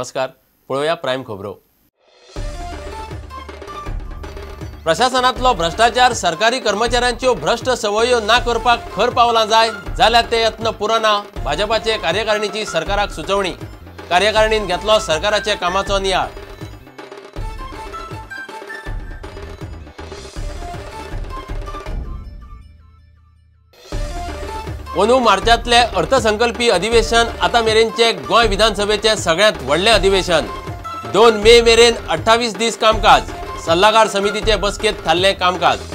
नमस्कार, पळोवया प्रायम खबरो। प्रशासनांतलो भ्रष्टाचार, सरकारी कर्मचाऱ्यांच्यो भ्रष्ट संवयो ना करपाक खर पावलां जाय, जाल्यार ते यत्न पुरो ना, भाजपाचे कार्यकारिणीची सरकाराक सुचोवणी। कार्यकारिणीन घेतलो सरकाराच्या कामाचो नियाळ। अंदू मार्चांतले अर्थसंकल्पी अधिवेशन आतां मेरेनचे गोंय विधानसभेचे सगळ्यांत व्हडलें अधिवेशन। 2 मे मेरेन 28 दीस कामकाज। सल्लागार समितीचे बसकेंत थारलें कामकाज।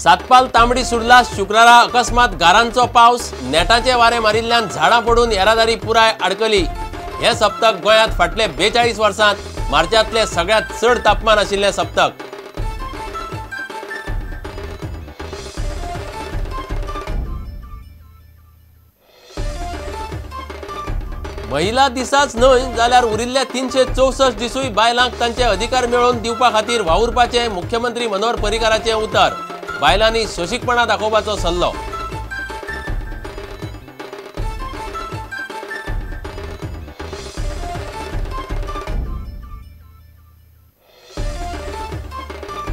सातपाल तांबडी सुर्ला शुक्रारा अकस्मात गारांचो पावस, नेटाचे वारे मारिल्ल्यान झाडां पडून येरादारी पुराय आडकली। हे सप्तक गोंयांत फाटले 42 वर्सांत मार्चांतले सगळ्यांत चड तापमान आशिल्लें सप्तक। महिला दिसाच न्हय जाल्यार उरिल्ले 364 दिसूय बायलांक तांचे अधिकार मेळोवन दिवपा खातीर वावुरपाचें मुख्यमंत्री मनोहर पर्रीकाराचें उतर। बायलांनी सोंशीकपणा दाखोवपाचो सल्लो।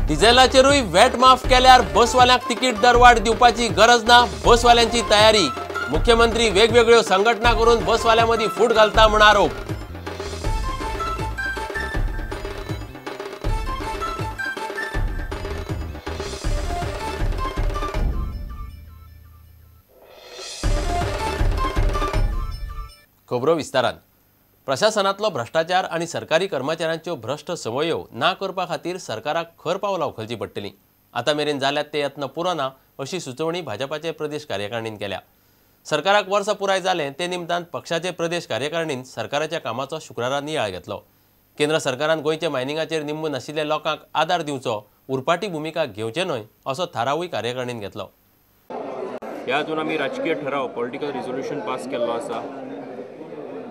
डिझेलाचेरूय व्हॅट माफ केल्यार बसवाल्यांक तिकीट दरवाड दिवपाची गरज ना, बसवाल्यांची तयारी। मुख्यमंत्री वेगवेगळ्यो संघटना करून बसवाल्यां मदीं फूट घालता म्हूण आरोप। खबरो विस्तारान। प्रशासनांतलो भ्रष्टाचार आनी सरकारी कर्मचाऱ्यांच्यो भ्रष्ट संवयो ना करपा खातीर सरकाराक खर पावलां उखलचीं पडटलीं। आतां मेरेन जाल्यात ते यत्न पुरो ना, अशी सुचोवणी भाजपाचे प्रदेश कार्यकारिणीन केल्या। सरकाराक वर्स पुराय जालें ते निमतान पक्षाचे प्रदेश कार्यकारिणीन सरकाराच्या कामाचो शुक्रारा नियाळ घेतलो। केंद्र सरकारान गोंयच्या मायनिंगाचेर निंबून आशिल्ल्या लोकांक आदार दिवचो, उरफाटी भुमिका घेवचे न्हय असो थारावूय कार्यकारिणीन घेतलो। ह्या हातून आमी राजकीय ठराव पॉलिटिकल रिझोल्युशन पास केल्लो आसा।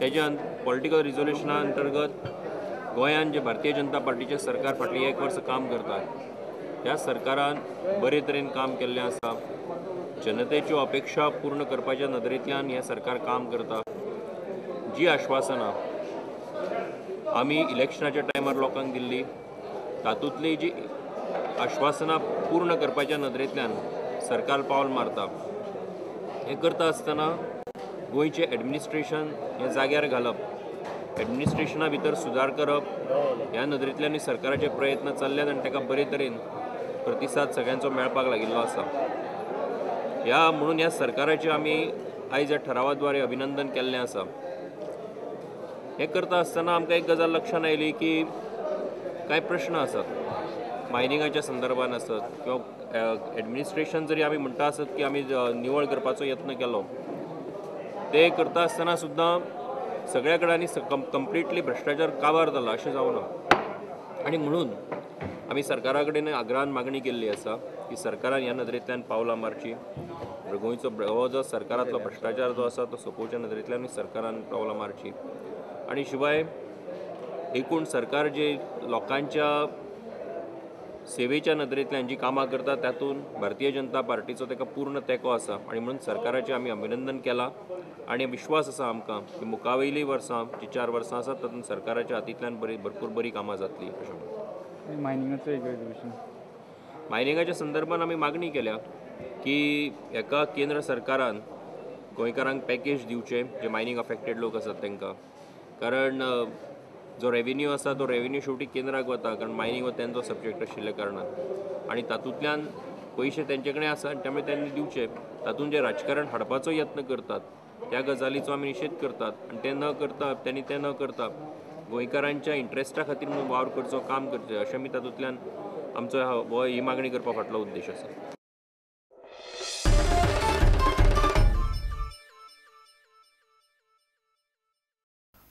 तेज्या पॉलिटिकल रिझोल्युशना अंतर्गत गोंयांत जे भारतीय जनता पार्टीचें सरकार फाटलीं एक वर्स काम करता, ह्या सरकारान बरे तरेन काम केल्लें आसा। जनतेच्यो अपेक्षा पूर्ण करपाच्या नदरेंतल्यान हें सरकार काम करता। जी आश्वासनां आमी इलेक्शनाच्या टायमार लोकांक दिल्ली, तातूंतली जी आश्वासनां पूर्ण करपाच्या नदरेंतल्यान सरकार पावल मारता। हें करता आसतना गोंयचें एडमिनिस्ट्रेशन हें जाग्यार घालप, एडमिनिस्ट्रेशना भितर सुदार करप ह्या नदरेंतल्यान सरकाराचे प्रयत्न चल्ल्यात आनी ताका बरे तरेन प्रतिसाद सगळ्यांचो मेळपाक लागिल्लो आसा। ह्या म्हणून ह्या सरकाराचें आमी आयज ह्या ठरावा द्वारे अभिनंदन केल्लें आसा। हें करता आसतना आमकां एक गजाल लक्षांत आयली की कांय प्रश्न आसात मायनिंगाच्या संदर्भान आसत किंवा एडमिनिस्ट्रेशन जरी आमी म्हणटा आसत की आमी निवळ करपाचो यत्न केलो, ते करता आसतना सुद्दां सगळ्या कडेन कंप्लिटली भ्रश्टाचार काबार जाला अशें जावना। आनी म्हणून आमी सरकारा कडेन आग्रहान मागणी केल्ली आसा की सरकारान ह्या नदरेंतल्यान पावलां मारचीं। गोंयचो हो जो सरकारांतलो भ्रश्टाचार जो आसा तो सोंपोवच्या नदरेंतल्यान सरकारान पावलां मारचीं। आनी शिवाय एकूण सरकार जे लोकांच्या सेवेच्या नदरेंतल्यान जी कामां करता तातूंत भारतीय जनता पार्टीचो ताका पूर्ण तेंको आसा आनी म्हणून सरकाराचें आमी अभिनंदन केलां आनी विश्वास आसा आमकां की मुखावयलीं वर्सां जी 4 वर्सां आसात तातूंत सरकाराच्या हातींतल्यान बरी भरपूर बरीं कामां जातलीं अशें म्हणून। मायनिंगाचो एक रेजोल्युशन मायनिंगाच्या संदर्भान आमी मागणी केल्या की हेका केंद्र सरकारान गोंयकारांक पॅकेज दिवचें जे मायनींग अफेक्टेड लोक आसात तांकां, कारण जो रेवेन्यू आसा तो रेवेन्यू शेवटी केंद्राक वता, कारण मायनींग हो तेंचो सब्जेक्ट आशिल्ल्या कारणान आनी तातूंतल्यान पयशे तेंचे कडेन आसा आनी त्यामुळे त्यांनी दिवचे। तातूंत जे राजकारण हाडपाचो यत्न करतात त्या गजालीचो आमी निशेध करतात आनी ते न करता त्यांनी ते न करता गोंयकारांच्या इंट्रस्टा खातीर म्हणून वावर करचो, काम करचें अशें आमी तातूंतल्यान आमचो हो ही मागणी करपा फाटलो उद्देश आसा।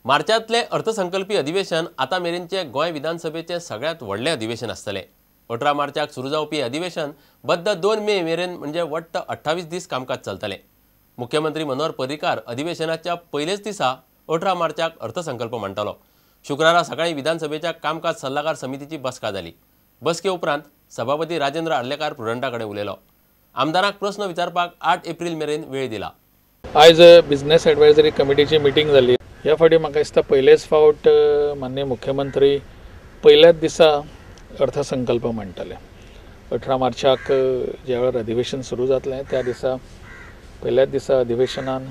मार्चांतलें अर्थसंकल्पी अधिवेशन आतां मेरेनचें गोंय विधानसभेचें सगळ्यांत व्हडलें अधिवेशन आसतलें। 18 मार्चाक सुरू जावपी अधिवेशन बद्द 2 मे मेरेन म्हणजे वट्ट 28 दीस कामकाज चलतलें। मुख्यमंत्री मनोहर पर्रीकार अधिवेशनाच्या पयलेच दिसा 18 मार्चाक अर्थसंकल्प मांडटलो। शुक्रारा सकाळी विधानसभेच्या कामकाज सल्लागार समितीची बसका जाली। बसके उपरांत सभापती राजेंद्र आर्लेकार प्रुडंटा कडेन उलयलो. आमदारांक प्रस्न विचारपाक 8 एप्रील मेरेन वेळ दिला. आयज बिझनेस एडवायजरी कमिटीची मिटींग जाली. ह्या फावटी म्हाका दिसता पयलेच फावट माननीय मुख्यमंत्री पयल्याच दिसा अर्थसंकल्प मांडटले. 18 मार्चाक ज्या वेळार अधिवेशन सुरू जातलें त्या दिसा पयल्याच दिसा अधिवेशनान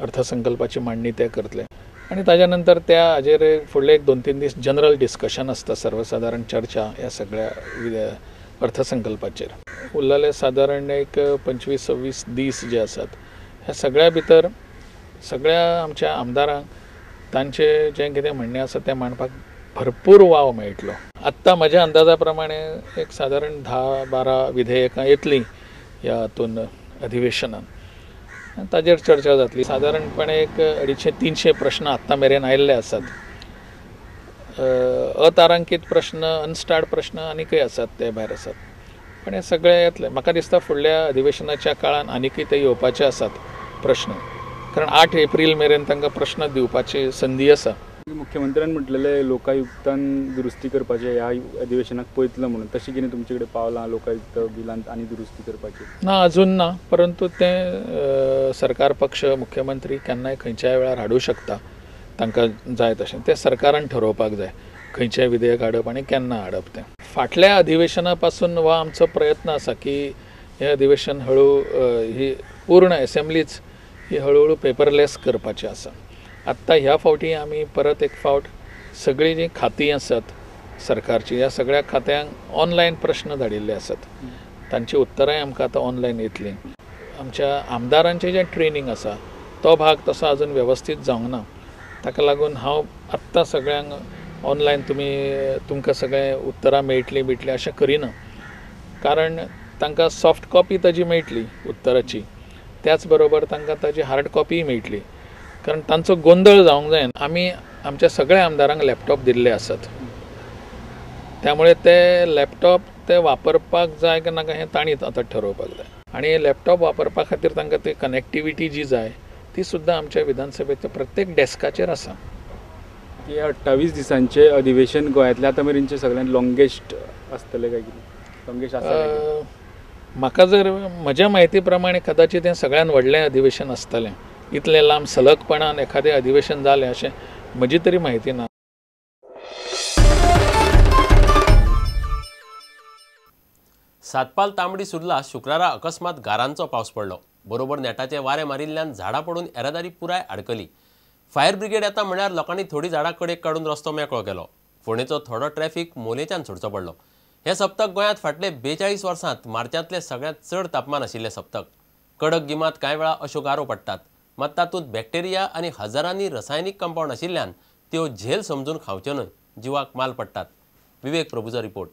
अर्थसंकल्पाची मांडणी ते करतले आनी ताज्या नंतर त्या हाजेर फुडले एक 2-3 दीस जनरल डिस्कशन आसता, सर्वसादारण चर्चा ह्या सगळ्या अर्थसंकल्पाचेर. उरलेले सादारण एक 25-26 दीस जे आसात ह्या सगळ्या भितर सगळ्या आमच्या आमदारांक तांचे जें कितें म्हणणें आसा तें मांडपाक भरपूर वाव मेळटलो. आत्तां म्हज्या अंदाजा प्रमाणे एक सादारण 10-12 विधेयकां येतलीं ह्या हातून अधिवेशनान, ताजेर चर्चा जातली. सादारणपणे एक 250-300 प्रश्न आत्तां मेरेन आयिल्ले आसात. अतारांकीत प्रश्न, अनस्टार्ड प्रश्न आनीकय आसात, ते भायर आसात, पण हे सगळे येतले. म्हाका दिसता फुडल्या अधिवेशनाच्या काळान आनीकय ते येवपाचे आसात प्रश्न, कारण 8 एप्रील मेरेन तांकां प्रश्न दिवपाची संदी आसा. मुख्यमंत्र्यान म्हटलेले लोकायुक्तान दुरुस्ती करपाचे ह्या अधिवेशनाक पळयतलो म्हणून, तशें कितें तुमचे कडेन पावलां लोकायुक्त बिलांत आनी दुरुस्ती करपाची? ना, अजून ना, परंतु तें सरकार पक्ष मुख्यमंत्री केन्नाय खंयच्याय वेळार हाडूं शकता, तांकां जाय तशें तें सरकारान ठरोवपाक जाय खंयचें विधेयक हाडप आनी केन्ना हाडप तें. फाटल्या अधिवेशना पासून वा आमचो प्रयत्न आसा की हें अधिवेशन हळू ही पूर्ण एसेंब्लीच ही हळूहळू पेपरलेस करपाची आसा. आत्तां ह्या फावटी आमी परत एक फावट सगळीं जीं खातीं आसात सरकारची ह्या सगळ्या खात्यांक ऑनलायन प्रश्न धाडिल्ले आसात, तांची उत्तरांय आमकां आतां ऑनलायन येतलीं. आमच्या आमदारांचें जें ट्रेनींग आसा तो भाग तसो आजून वेवस्थीत जावंक ना, ताका लागून हांव आत्तां सगळ्यांक ऑनलायन तुमी तुमकां सगळें उत्तरां मेळटलीं बिटलीं अशें करिना, कारण तांकां सॉफ्ट कॉपी ताजी मेळटली उत्तराची, त्याच बरोबर तांकां ताजी हार्ड कॉपीय मेळटली, कारण तांचो गोंदळ जावंक जायना. आमी आमच्या सगळ्या आमदारांक लॅपटॉप दिल्ले आसात, त्यामुळे ते लॅपटॉप ते वापरपाक जाय काय नाका हें तांणी आतां ठरोवपाक जाय. आनी लॅपटॉप वापरपा खातीर तांकां ती कनेक्टिविटी जी जाय ती सुद्दां आमच्या विधानसभेच्या प्रत्येक डेस्काचेर आसा. हे 28 दिसांचे अधिवेशन गोंयांतलें आतां मेरेनचें सगळ्यांत लॉंगेस्ट आसतलें काय कितें? लॉंगेस्ट आसा म्हाका जर म्हज्या म्हायती प्रमाणे कदाचित हें सगळ्यांत व्हडलें अधिवेशन आसतलें. इतलें लांब सलगपणान एखादें अधिवेशन जालें अशें म्हजी तरी म्हायती ना. सातपाल तांबडी सुर्ला शुक्रारा अकस्मात गारांचो पावस पडलो. बरोबर नेटाचे वारें मारिल्ल्यान झाडां पडून येरादारी पुराय आडकली. फायर ब्रिगेड येता म्हळ्यार लोकांनी थोडी झाडां कडेक काडून रस्तो मेकळो केलो. फोंडेचो थोडो ट्रॅफिक मोलेच्यान सोडचो पडलो. हें सप्तक गोंयांत फाटले 42 वर्सांत मार्चांतलें सगळ्यांत चड तापमान आशिल्लें सप्तक. कडक गिमांत कांय वेळा अश्यो गारो पडटात, मात तातूंत बॅक्टेरिया आनी हजारांनी रसायनीक कंपावंड आशिल्ल्यान त्यो झेल समजून खावच्यो न्हय, जिवाक माल पडटात. विवेक प्रभूचो रिपोर्ट.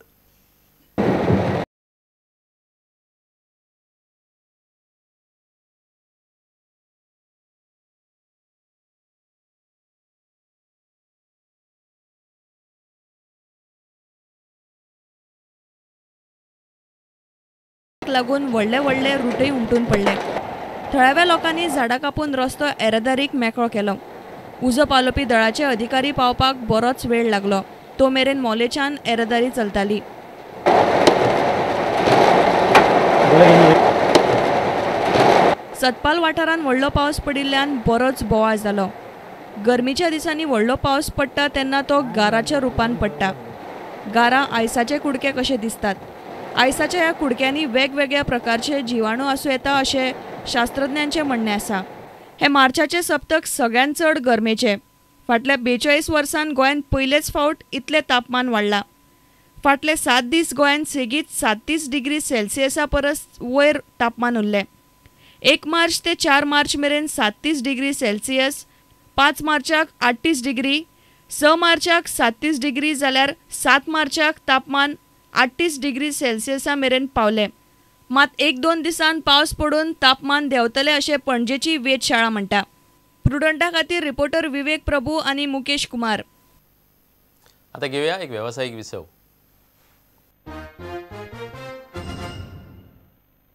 लागून व्हडले व्हडले रुटय उमटून पडले. थळाव्या लोकांनी झाडां कापून रस्तो येरादारीक मेकळो केलो. उजो पालोवपी दळाचे अधिकारी पावपाक बरोच वेळ लागलो. तो मेरेन मोलेच्यान येरादारी चलताली. सतपाल वाठारांत व्हडलो पावस पडिल्ल्यान बरोच बोवाळ जालो. गरमीच्या दिसांनी व्हडलो पावस पडटा तेन्ना तो गाराच्या रुपान पडटा. गारां आयसाचे कुडके कशे दिसतात. आयसाच्या ह्या कुडक्यांनी वेगवेगळ्या प्रकारचे जिवाणू आसूं येता अशें शास्त्रज्ञांचें म्हणणें आसा. हें मार्चाचें सप्तक सगळ्यांत चड गरमेचें. फाटल्या 42 वर्सांत गोंयांत पयलेच फावट इतलें तापमान वाडलां. फाटले 7 दीस गोंयांत सेगीत 37 डिग्री सेल्सियसा परस वयर तापमान उरलें. 1 मार्च ते 4 मार्च मेरेन 37 डिग्री सेल्सियस, 5 मार्चाक 38 डिग्री, 6 मार्चाक 37 डिग्री जाल्यार 7 मार्चाक तापमान 38 डिग्री सेल्सियसा मेरेन पावलें. मात 1-2 दिसान पावस पडून तापमान देंवतलें अशें पणजेची वेधशाळा म्हणटा. प्रुडंटा खातीर रिपोर्टर विवेक प्रभू आनी मुकेश कुमार. आता घेऊया एक व्यावसायिक विसव.